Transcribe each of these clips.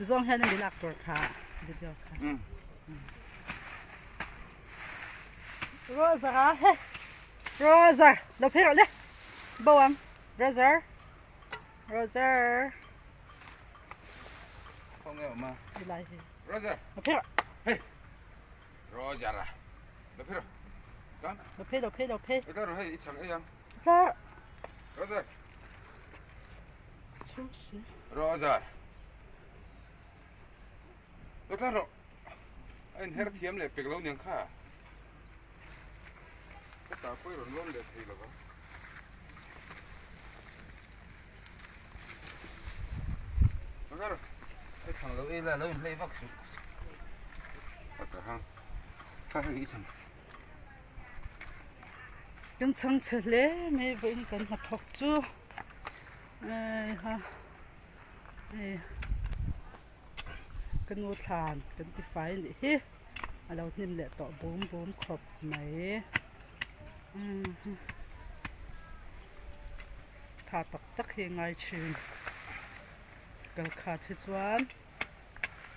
Zawng hian a mi lak tur kha video kha. Roger a he Roger lo phei rawh le bo ang Roger Roger Khawnge awm a? Helai hi. Roger. Lo phei rawh. Hey. Roger a. Lo phei rawh. Kan. Lo phei lo phei lo phei. Eka rawh hei i chhang ei ang. Eka. Roger. Chhung si. Roger. Lo tlan rawh. A inher thiam leh pek lo niang kha. Ka tah pawh i rawn lawn leh thei lo va. Roger. I chhang lo ei la lo inhlei vak suh. Ka tah hang. Kha hei i chhang. Kan chhang chhe hle mai vawiin kan hnathawk chu heiha hei ka nu thlan kan ti fai a nih hi a lo hnim leh tawh bum bum khawp mai tha tak tak hi a ngai thin kal khat hi chuan.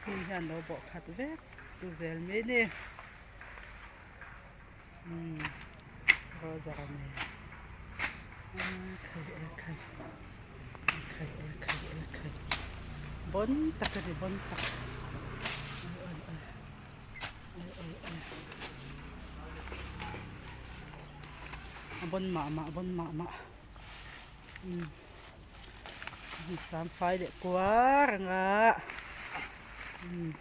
Hnim hian lo bawh khat vek zel mai ni. Umm Roger a nei a khai e khai khai e khai e khai bawn tak a ni bawn tak oi oi oi oi oi a bawn mah mah a bawn mah mah umm. Sam fai leh kuar anga umm.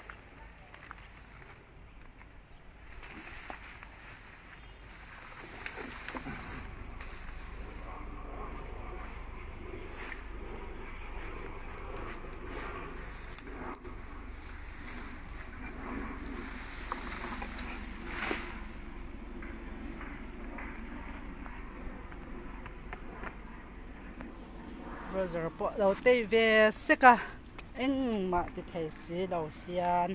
Roger pawh a lo tei ve sek a engmah ti thei si lo hian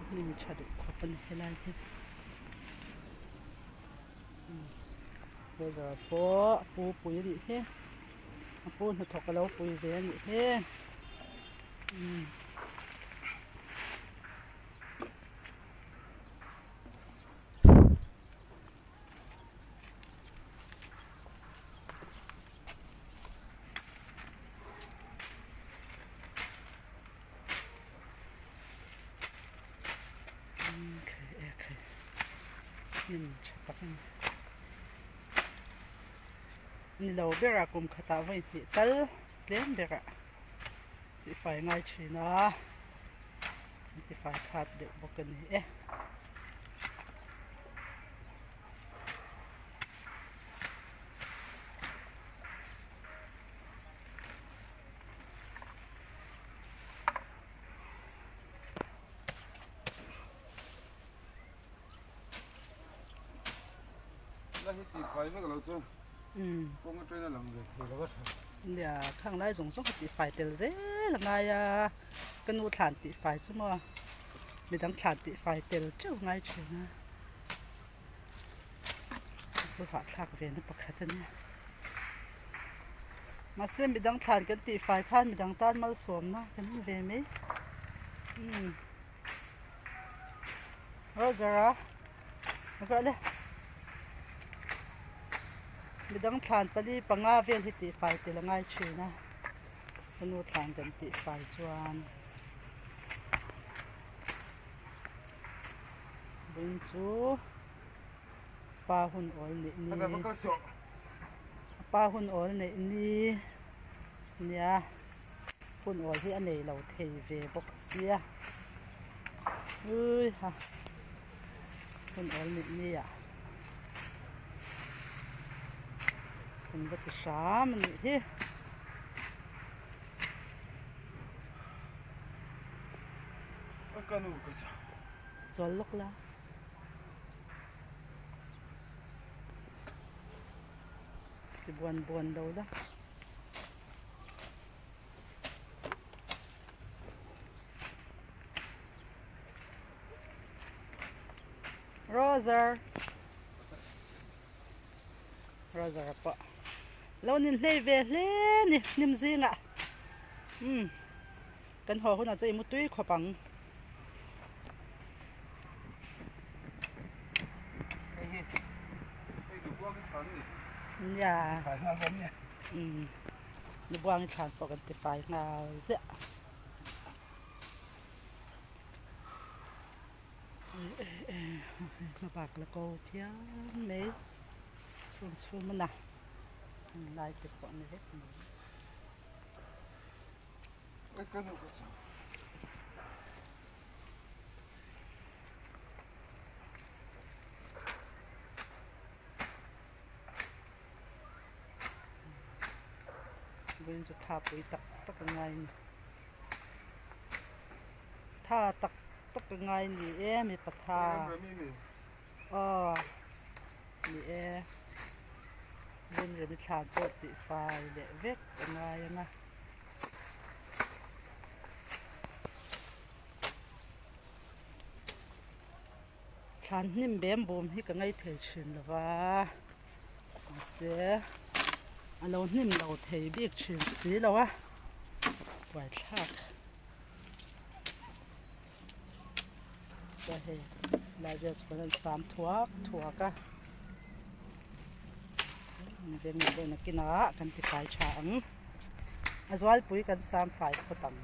hnim tha duh khawp a ni helai hi Roger pawh a pu pui a nih hi. A pu hnathawk a lo pui ve a nih hi umm. Hnim tha tak a ni. Ni lo berah kum khatah vawi hnih tal tlem berah tihfai ngai thin a tifai khat deuh bawk a ni e. La hi tih fai vek lo chu kawng atangin a lang ve thei lo a tha. Nia khang lai zawng zawng kha tih fai tel zel a ngai a ka nu thlan tih fai chu maw midang thlan tih fai tel teuh a ngai thin a chu hahthlak ve na pakhat a nia mahse midang thlan kan tih fai khan midang tan malsawmna kan ni ve mai umm. Roger a rawh le midang thlan pali panga vel hi tih fai tel a ngai thin a ka nu thlan kan tih fai chuan vawiin chu pa hun awl neih ni pa hun awl neih ni nia. Hun awl hi a nei lo thei ve bawk sia ui ha hun awl nih ni ah kan va ti hram a nih hi. Chawl lawk la. Ti buan buan lo la. Roger Roger pawh lo nin hlei ve hle ni hnim zingah umm kan haw hunah chuan i mutui khawp ang. Nia umm nubuang i thlan pawh kan ti fai nghal ziah. Hmabak la ko phian mai chhum chhum a na lai te pawh a ni vek mai. Vawiin chu tha pui tak tak a ngai a ni. Tha tak tak a ngai ni e mipa tha aw ni e rinremi thlan pawh tih fai leh vek a ngai ang a. Thlan hnim bem bum hi ka ngei thei thin lo va mahse a lo hnim lo thei bik thin si lo a buaithlak chuan hei lai vel chu kan sam thuak thuak a veng leh nakinah kan ti fai tha ang a zualpui kan sam fai phawt ang.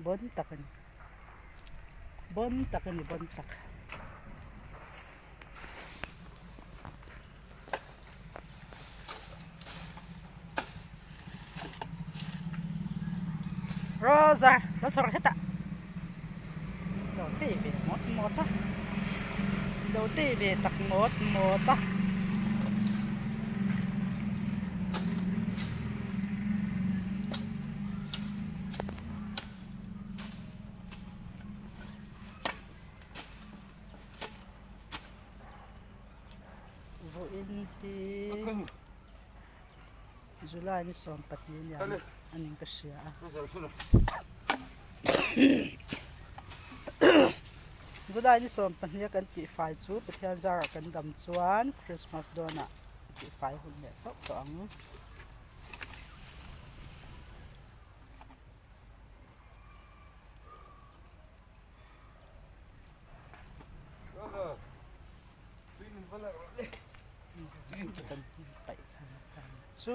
Bon tak a ni bon tak a ni bon tak. Rosa lo chhawr hetah lo tei ve ngawt ngawt a lo tei ve tak ngawt ngawt a. Vawiin hi July ni 12 nia a ning ka hria a July ni 12 a kan tih fai chu Pathian zarah kan dam chuan Christmas dawnah tih fai hun leh chauh tawh ang. Chu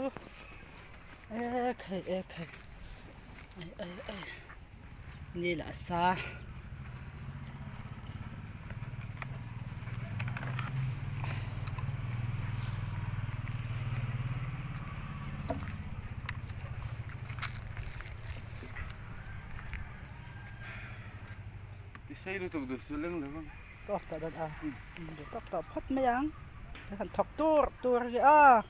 e khai e khai ai ai ai ni lah sa. I sei lutuk duh su leng lo vang. Ka off tawh dawn a, duh tawk tawh phawt mai ang, kan han thawk tur tur hi a.